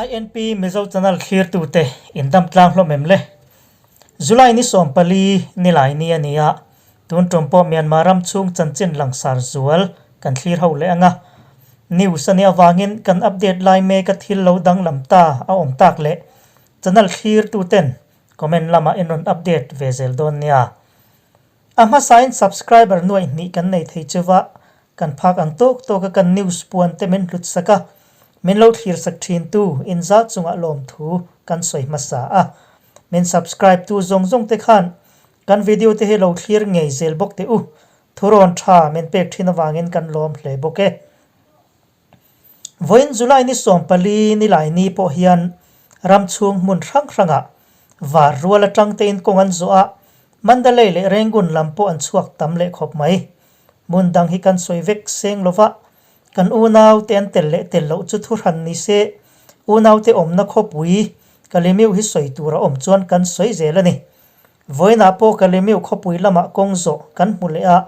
INP Mizo Channel thlirtute in dam tlang hlawm em le? July ni 14 nilai ni a ni a, tun tum pawh Myanmar ram chhung chanchin langsar zual kan thlir ho leh ang a. News a nih avangin kan update lai mek a thil lo danglam ta a awm tak leh channel thlirtuten comment lamah in rawn update ve zel dawn nia. A hmasain subscriber nuaih hnih kan nei thei chuva kan phak ang tawk tawka kan news puan te min hlut sak a, min lo thlir sak thin tu inzah chungah lawmthu kan sawi hmasa a. Min subscribe tu zawng zawng te khan kan video te hi lo thlir ngei zel bawk teh u, thurawn tha min pek thin avangin kan lawm hle bawk e. Vawiin July ni 14 nilai ni pawh hian ram chhung hmun hrang hrangah var rual atang tein kawng an zawh a, Mandalay leh Rangoon lam pawh an chhuak tam leh khawp mai. Hmun dang hi kan sawi vek seng lova, kan unau te an tel leh tel loh chu thu hran ni se, unau te awmna khawpui Kalemiu hi sawi tur a awm chuan kan sawi zel a ni. Vawiinah pawh Kalemiu khawpui lamah kawng zawh kan hmu leh a,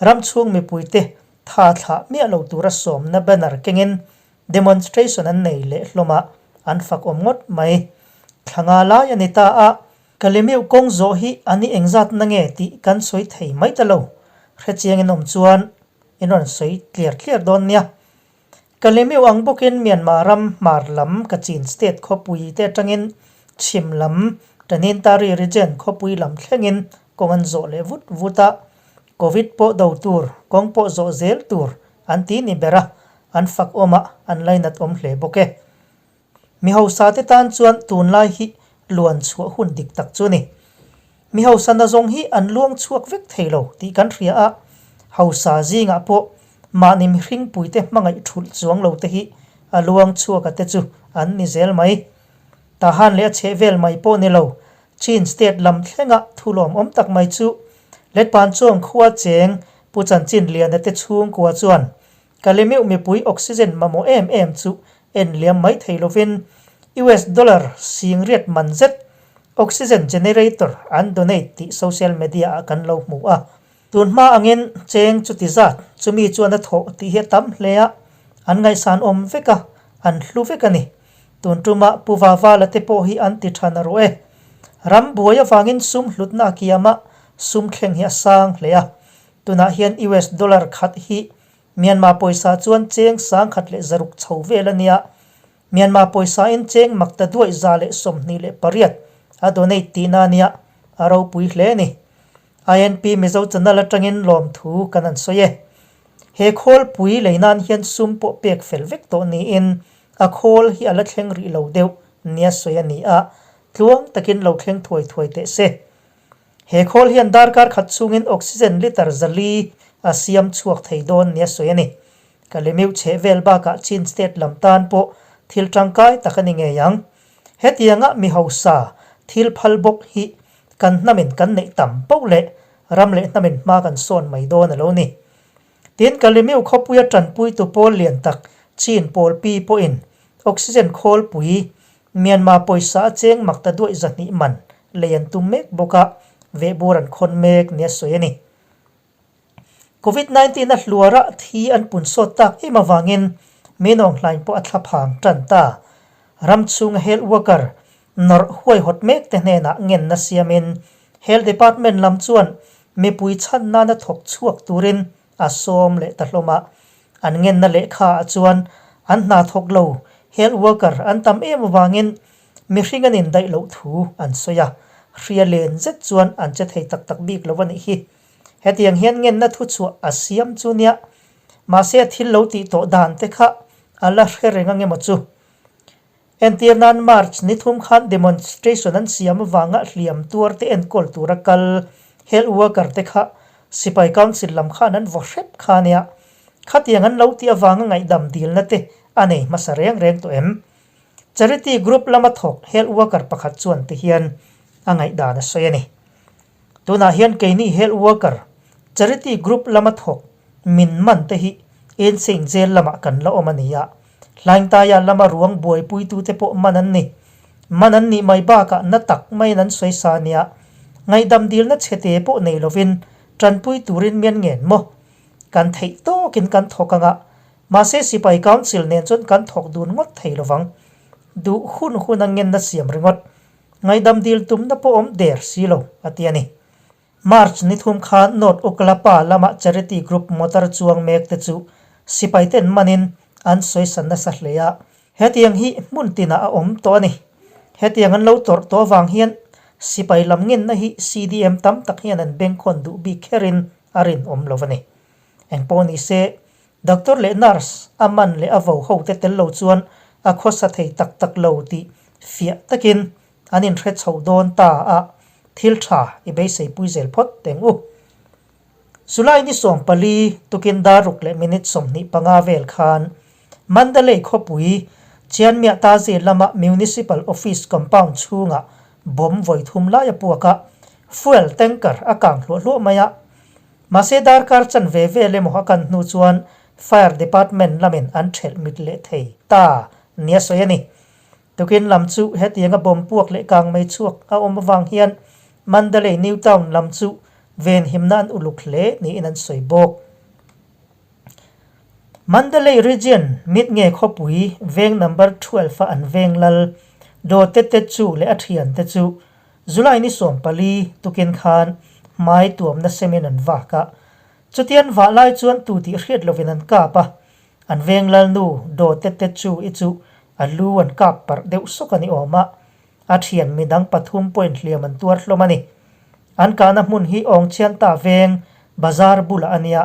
ram chhung mipuite Tha thlah miah lo tura sawmna banner kengin demonstration an nei leh hlawm a, an fak awm ngawt mai. Thla nga lai a ni ta a, Kalemiu kawng zawh hi a ni engzat na nge tih kan sawi thei mai ta lo. Hrechiangin awm chuan in rawn sawi tliar tliar dawn nia. Kalemiu ang bawkin Myanmar ram hmar lam Kachin state khawpui te atangin chhim lam Tanintari region khawpui lam thlengin kawng an zawh leh vut vut a, Covid pawh do tur, kawng pawh zawh zel tur an ti ni ber a, an fak awm a, an lainat awm hle bawk e. Mi hausa te tan chuan tunlai hi luan chhuah hun dik tak chu ni. Mi hausa nazawng hi an luang chhuak vek thei lo tih kan hria a, hausa zingah pawh mahni mihringpui te hmangaih thulh chuang lo te hi a luang chhuak a te chu an ni zel mai. Tahan leh a chhehvel mai pawh ni lo, Chin state lam thlenga thulawmawm tak mai chu Letpan chuang khua cheng Pu Chanchin Liana te chhungkua chuan Kalemiu mipui oxygen mamawh em em chu en liam mai thei lovin US dollar singriat man zet oxygen generator an donate tih social media ah kan lo hmu a. Tun hma angin cheng chuti zat chumi chuan a thawh tih hi a tam hle a, an ngaihsan awm vek a, an hlu vek a ni. Tun tuma Pu Vavala te pawh hi an ti tha na rawh e. Ram buai avangin sum hlutna a kiam a, sum thleng hi a sang hle a. Tunah hian US dollar khat hi Myanmar pawisa chuan cheng 1600 chho vel a nia. Myanmar pawisa in cheng mak ta duaih 128 a donate tihna a nia, a ropui hle a ni. INP Mizo channel atangin lawmthu kan an sawi e. He khawlpui lei nan hian sum pawh pek fel vek tawh niin a khawl hi a la thleng rih lo deuh nia sawi a ni a, tluang takin lo thleng thuai thuai teh se. He khawl hian darkar khat chhungin oxygen litre 400 a siam chhuak thei dawn nia sawi a ni. Kalemiu chheh vel bakah Chin state lam tan pawh thil tangkai tak a ni ngei ang. Hetianga mi hausa thil phal bawk hi kan hnamin kan neih tam poh leh ram leh hnamin hma kan sawn mai dawn a lo ni. Tin, Kalemiu khawpuia tanpuitu pawl lian tak Chin pawl pi pawhin oxygen khawlpui Myanmar pawisa a cheng mak ta duaih 200 man lei an tum mek bawk a, vehbur an khawn mek nia sawi a ni. Covid 19 a hluara thi an pun sawt tak em avangin Minawng hlain pawh a thla phang tan ta. Ram chhunga health worker nawrh huaihawt mek te hnenah ngenna siamin Health Department lam chuan mipui chhan nana thawk chhuak turin a sawm leh ta hlawm a. An ngenna lehkha ah chuan an hna thawk lo health worker an tam em avangin mihring an indaih loh thu an sawi a, hria len zet chuan an che thei tak tak bik lo a nih hi. Hetiang hian ngenna thu chhuah a siam chu nia, mahse a thil lo tih tawh dan te kha a la hre reng ang emaw chu. Entir nan March ni thum khan demonstration an siam avanga hliam tuar te enkawl tura kal health worker te kha Sipai Council lam khan an vaw hrep kha nia. Khatiang an lo tih avanga ngaihdam dilna te a nei hmasa reng reng tawh em? Charity group lama thawk health worker pakhat chuan ti hian a ngaihdan a sawi a ni. Tunah hian keini health worker, charity group lama thawk min man te hi Insein jail lamah kan la awm a ni a. Hlaingtaia lama ruang buaipuitute pawh man an ni. Man an nih mai bakah na tak maiin an sawi sa a nia. Ngaihdam dilna chhete pawh nei lovin tanpui turin mian ngen maw? Kan theih tawkin kan thawk anga, mahse sipai council nen chuan kan thawk dun ngawt thei lovang. Duh hun hun a ngenna siam ringawt. Ngaidam dil tumna pawh awm der si lo, a ti a ni. March ni thum khan North Ukalapa lama charity group motor chuang mek te chu sipai ten manin an sawisan nasa hle a. Hetiang hi hmun tinah a awm tawh a ni. Hetiang an lo tawrh tawh avang hian sipai lam ngenna hi CDM tam tak hian an bengkhawn duh bik kherin a rinawm lo a ni. Engpawh ni se, Doctor leh nurse a man leh a vo ho te tel lo chuan a khawsa thei tak tak lo tih fiah takin an inhre chho dawn ta a, thil tha i beisei pui zel phawt teng u. July ni 14 tukin daruk leh minute 25 vel khan Mandalay khawpui Chianmiah Tazi lama Municipal Office compound chhungah bomb vawi thum lai a puak a, fuel tanker a kang hluah hluah mai a. Mahse darkar chan ve vel emaw a kan hnu chuan Fire Department lamin an thelh mit leh thei ta nia sawi a ni. Tukin lam chu hetianga bomb puak leh kang mei chhuak a awm avang hian Mandalay New Town lam chu venhimna an uluk hle niin an sawi bawk. Mandalay Region mit nge khawpui veng number 12 a an veng lal Do Te Te Chu leh a thiante chu July ni 14 tukin khan hmai tuamna semin an vak a. Chutian vah lai chuan tu tih hriat lovin an kap a. An veng lalnu Do Te Te Chu i chu a lu an kap parh deuh sawk a ni awm a. A thian midang pathum pawhin hliam an tuar hlawm a ni. An kahna hmun hi Awngchianta veng bazar bulah a nia.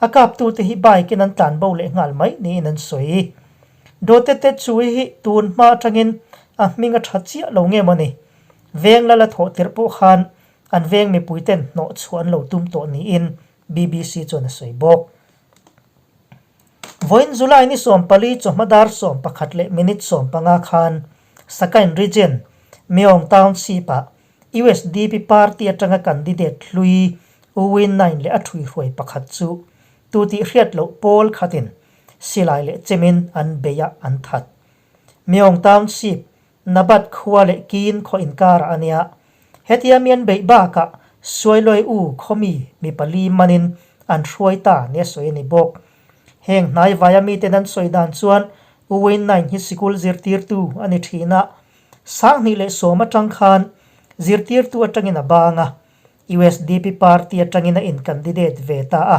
A kaptute hi bike in an tlan bo leh nghal mai niin an sawi. Dawte te chui hi tun hma atangin a hming a tha chiah lo nge maw ni? Veng lala thawh tirh pawh khan an veng mipui ten hnawh chhuah an lo tum tawh niin BBC chuan a sawi bawk. Vawiin July ni 14 chawhma dar 11 leh minute 15 khan Sakain Region, Myaung Township ah Usdp party atanga candidate hlui U Win Naing leh a ṭhuihruai pakhat chu tu tih hriat loh pawl khatin silai leh chemin an bei a an that. Myaung Township, Nabat khua leh Kin khaw inkarah a nia. Hetia mi an beih bakah Suailuai U khawmi mi pali manin an hruai ta nia sawi a ni bawk. Heng hnaivaia miten an sawi dan chuan U Win Naing hi sikul zirtirtu a ni thin a, 2010 atang khan zirtirtu atangin a bang a, usdp party atangin a in-candidate ve ta a,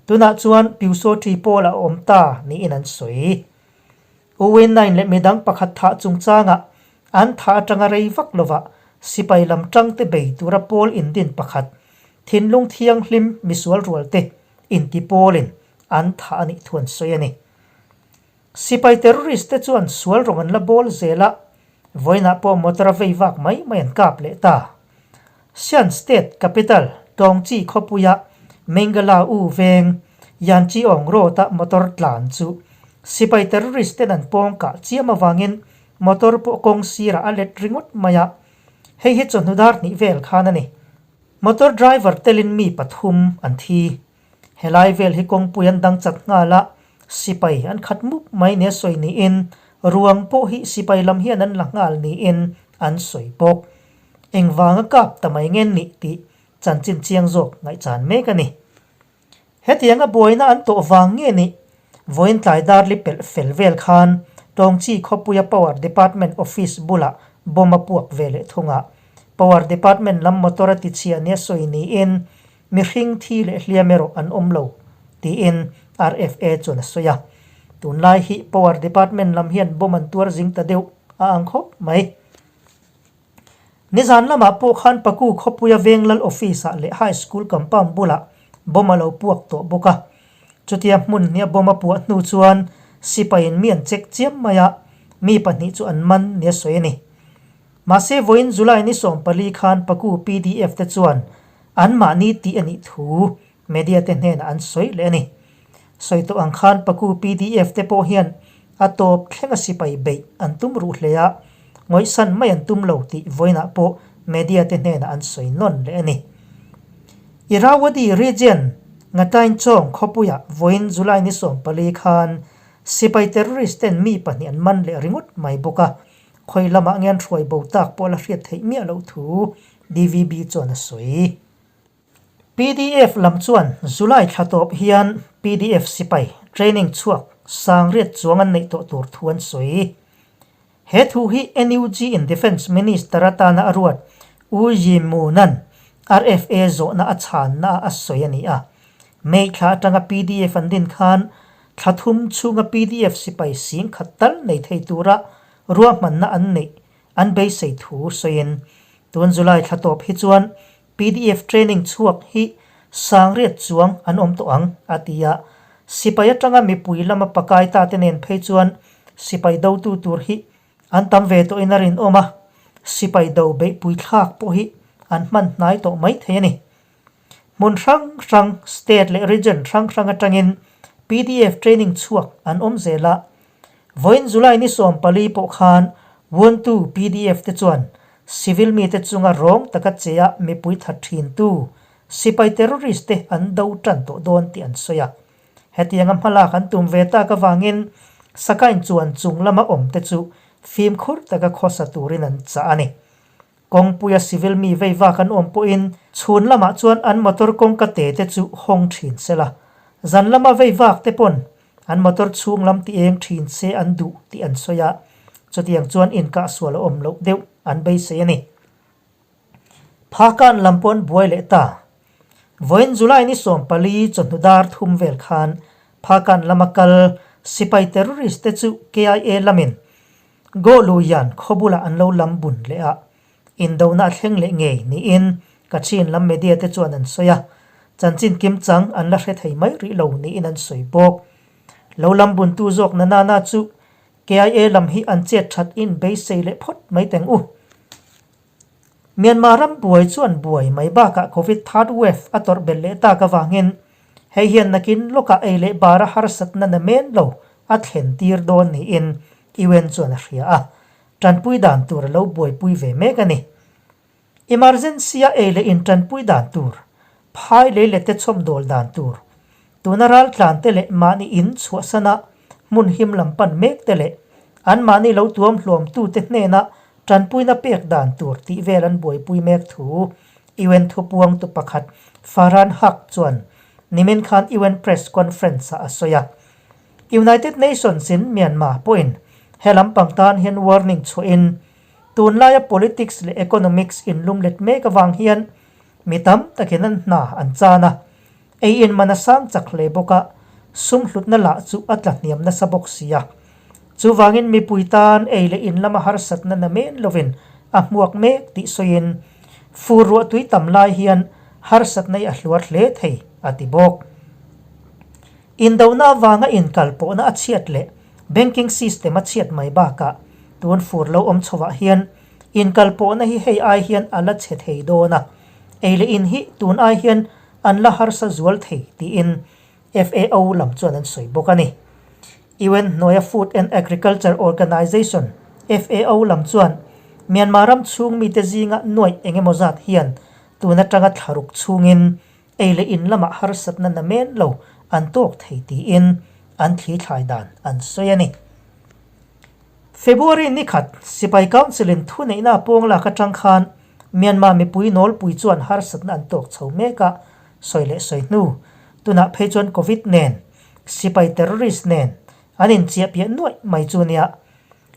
tunah chuan Pyusawṭi pawl a awm ta niin an sawi. U Win Naing leh midang pakhat thah chungchangah an thah atanga rei vak lovah sipai lam tangte bei tura pawl indin pakhat, thinlung thianghlim misual rualte inti pawlin an thah a nih thu an sawi a ni. Sipai terrorist te chuan sual rawng an la bawl zel a, vawiinah pawh motor a vei vak mai mai an kap leh ta. Shan State capital Tawngchi khawpuia Mengala U veng Yanchiong Road a motor tlan chu sipai terrorist ten an pawng kah chiam avangin motor pawh kawng sirah a let ringawt mai a, hei hi chawhnu dar hnih vel khan a ni. Motor driver telin mi pathum an thi. Helai vel hi kawngpui an dang chat nghal a, sipai an khat mup mai nia sawi niin ruang pawh hi sipai lam hian an la nghal niin an sawi bawk. Engvanga kap ta mai nge nih tih chanchin chiang zawk ngaihchan mek a ni. Hetianga buaina an tawh vang nge nih vawiin tlai darli pelh fel vel khan Tawngchi khawpuia Power Department office bulah bomb a puak ve leh thung a, Power Department lam motor a tichhia nia sawi niin Mihring thi leh hliam erawh an awm lo, tiin RFA chuan a sawi a. Tunlai hi Power Department lam hian bomb an tuar zing ta deuh a ang khawp mai. Nizan lamah pawh khan Paku khawpuia Venglal Office-ah leh High School compound bulah bomb a lo puak tawh bawk a. Chutia hmun hnia bomb a puah hnu chuan sipaiin mi an check chiam mai a, mi pahnih chu an man nia sawi a ni. Mahse vawiin July ni 14 khan Paku PDF te chuan anmahni tih a nih thu media te hnenah an sawi leh a ni. Sawi tawh ang khan Paku PDF te pawh hian a tawp thlenga sipai beih an tum ruh hle a, ngawihsan mai an tum lo tih vawiinah pawh media te hnenah an sawi nawn leh a ni. Irrawaddy region Ngatainchawng khawpuiah vawiin July ni 14 khan sipai terrorist ten mi pahnih an man leh ringawt mai bawk a, Khawi lamah nge an hruai bo tak pawh la hriat theih miah loh thu DVB chuan a sawi. PDF lam chuan July thla tawp hian PDF sipai training chhuak sangriat chuang an neih tawh tur thu an sawi. He thu hi NUG in Defence Minister atana a ruat U Yi Munan RFA zawhna a chhanna ah a sawi a ni a. May thla atanga pdf an din khan thla thum chhunga pdf sipai sing khat tal nei thei tura ruahmanna an neih an beisei thu sawiin tun July thla tawp hi chuan Pdf training chhuak hi sangriat chuang an awm tawh ang, a ti a. Sipai atanga mipui lama pakai ta te nen phei chuan sipai dotu tur hi an tam ve tawhin a rinawm a, sipai do beihpui thlak pawh hi an hman hnai tawh mai thei a ni. Hmun hrang hrang, state leh region hrang hrang atangin pdf training chhuak an awm zel a, Vawiin July ni 14 pawh khan Wuntu pdf te chuan civil mite chunga rawng taka che a mipui that thintu sipai terrorist te an do tan tawh dawn tih an sawi a. Hetianga hmalak an tum ve tak avangin Sakain chuan chung lama awm te chu fimkhur taka khawsa turin an chah a ni. Kawngpuia civil mi vei vak an awm pawhin chhun lamah chuan an motor kawngka te te chu hawng thin se la, zan lama vei vak te pawn an motor chhung lam ti eng thin se an duh tih an sawi a, chutiang chuan inkah sual a awm loh deuh an beisei a ni. Phakan lam pawh an buai leh ta. Vawiin July ni 14 chawhnu dar thum vel khan Phakan lama kal sipai terrorist te chu KIA lamin Go Luian khaw bulah an lo lam bun leh a, indona a thleng leh ngei niin Kachin lam media te chuan an sawi a, chanchin kimchang an la hre thei mai rih lo niin an sawi bawk. Lo lam buntu zawk na nana chu KIA lam hi an chet that in beisei leh phawt mai teng u. Myanmar ram buai chuan buai mai bakah Covid third wave a tawrh belh leh tak avangin hei hian nakin lawkah ei leh bara harsatna na men lo a thlen tir dawn niin UN chuan a hria a, tanpui dan tur a lo buaipui ve mek a ni. Emergency-a ei leh in tanpui dan tur, phai lei leh te chhawmdawl dan tur, tuna raltlan te leh mahni in chhuahsana hmun him lam pan mek te leh anmahni lo tuam hluamtute hnena tanpuina pek dan tur tih vel an buaipui mek thu UN thupuangtu pakhat Farhan Haq chuan nimin khan UN Press Conference-ah a sawi a. United Nations in Myanmar pawhin he lampang tan hian warning chhuahin tunlaia politics leh economics inlumlet mek avang hian mi tam takin an hna an chan a, ei in man a sang chak hle bawk a, sum hlutna lah chu a tla hniam nasa bawk si a. Chuvangin mipui tan ei leh in lama harsatna na men lovin a hmuak mek tih sawiin fur ruahtui tam lai hian harsatna hi a hluar hle thei a ti bawk. Indona avanga inkalpawhna a chhiat leh banking system a chhiat mai bakah tun fur lo awm chhovah hian inkalpawhna hi hei ai hian a la chhe thei dawn a, ei leh in hi tun ai hian an la harsa zual thei tiin FAO lam chuan an sawi bawk a ni. UN hnuaia Food and Agriculture Organization, FAO, lam chuan Myanmar ram chhung mite zinga nuaih eng emaw zat hian tun atanga thlaruk chhungin Ei leh in lamah harsatna na men lo an tawk thei tiin an thli thlai dan an sawi a ni. February ni khat Sipai Council in thuneihna a pawng lak atang khan Myanmar mipui nawlpui chuan harsatna an tawk chho mek a, sawi leh sawi hnu tunah phei chuan Covid nen, Sipai terrorist nen an inchiahpiah nuaih mai chu nia.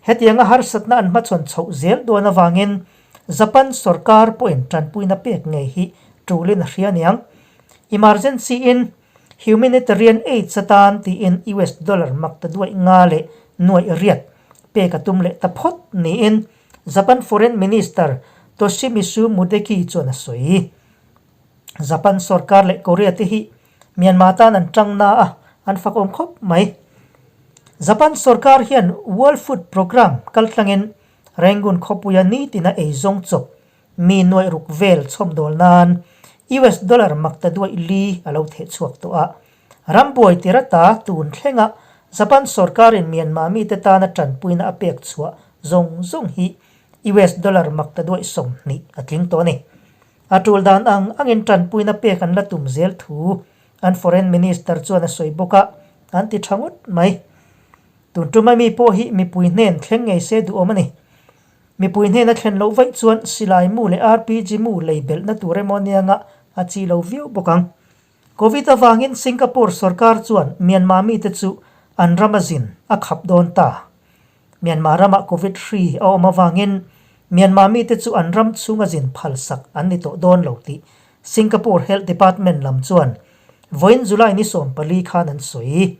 Hetianga harsatna an hmachhawn chhoh zel dawn avangin Japan sorkar pawhin tanpuina pek ngei hi tulin a hria aniang. Emergency in humanitarian aids atan tiin US dollar mak ta duaih nga leh nuaih riat pek a tum leh ta phawt niin Japan Foreign Minister Toshimitsu Motegi chuan a sawi. Japan sorkar leh Korea te hi Myanmar tan an tang na a, an fakawm khawp mai. Japan sorkar hian World Food Programme kaltlangin Rangoon khawpuia nitina eizawng chawp mi nuaih ruk vel chhawmdawl nan US dollar mak ta duaih li a lo theh chhuak tawh a. Rambuai tirata tun thlenga Japan sorkarin Myanmar mite tana tanpuina a pek chhuah zawng zawng hi US dollar mak ta duaih 20 a tling tawh a ni. A tul dan ang angin tanpuina pek an la tum zel thu an Foreign Minister chuan a sawi bawk a, an ti tha ngawt mai. Tun tuma mi pawh hi mipui hnen thleng ngei se duhawm a ni. Mipui hnena thlen loh vaih chuan silai mu leh RPG mu lei belhna tur emaw anianga a chi lo viau bawk ang. Covid avangin Singapore sorkar chuan Myanmar mite chu an ram a zin a khap dawn ta. Myanmar ramah Covid hri a awm avangin Myanmar mite chu an ram chhunga zin phalsak an ni tawh dawn lo tih Singapore Health Department lam chuan vawiin July ni 14 khan an sawi.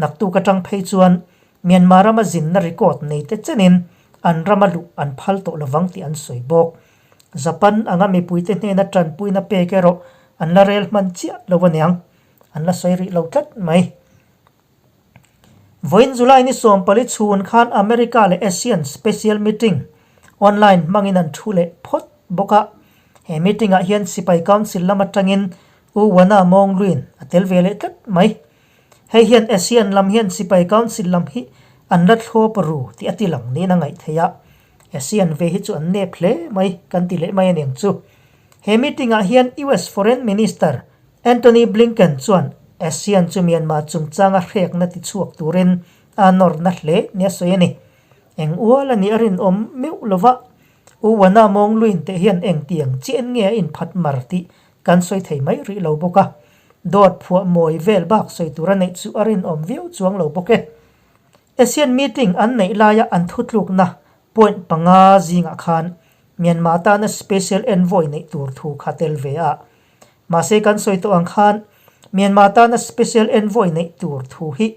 Naktuk atang phei chuan Myanmar rama zinna record nei te chenin an rama luh an phal tawh lovang tih an sawi bawk. Japan anga mipuite hnena tanpuina pek erawh an la rel hman chiah lo aniang, an la sawi rih lo tlat mai. Vawiin July ni 14 chhun khan America leh ASEAN Special Meeting online hmangin an thu leh phawt bawk a. He meeting ah hian Sipai Council lam atangin U Wana Mawngluin a tel ve leh tlat mai. Hei hian ASEAN lam hian Sipai Council lam hi an la thlawp ru tih a ti lang niin a ngaih theih a. ASEAN ve hi chu an nep hle mai kan ti leh mai aniang chu. He meeting ah hian US Foreign Minister Antony Blinken chuan ASEAN chu Myanmar chungchanga hrekna ti chhuak turin a nawrna hle nia sawi a ni. Eng ual a nih a rinawm meuh lova, U Wana Mawngluin teh hian engtiang chiah nge a inphat mar tih kan sawi thei mai rih lo bawk a. Dawt phuah mawi vel bak sawi tur a neih chu a rinawm viau chuang lo bawk e. ASEAN meeting an neih laia an thutlukna point panga zingah khan Myanmar tana special envoy neih tur thu kha tel ve a. Mahse kan sawi tawh ang khan Myanmar tana special envoy neih tur thu hi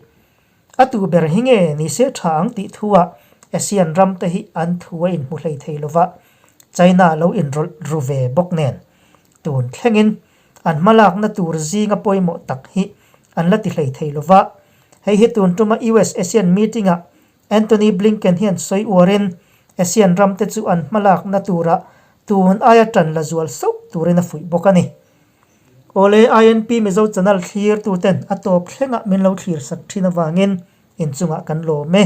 a tu ber hi nge ni se tha ang tih thu ah ASEAN ram te hi an thu a inhmu hlei thei lova, China lo inrawlh ru ve bawk nen tun thlengin an hmalakna tur zinga pawimawh tak hi an la ti hlei thei lova. Hei hi tun tuma US-ASEAN meeting ah Antony Blinken hian sawi uarin ASEAN ramte chu an hmalakna turah tun aia tan la zual sauh turin a fuih bawk a ni. Awle INP Mizo channel thlirtuten a tawp thlengah min lo thlir sak thin avangin inchungah kan lawm e.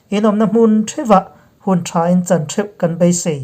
Inawmna hmun theuhah hun thain chan theuh kan beisei.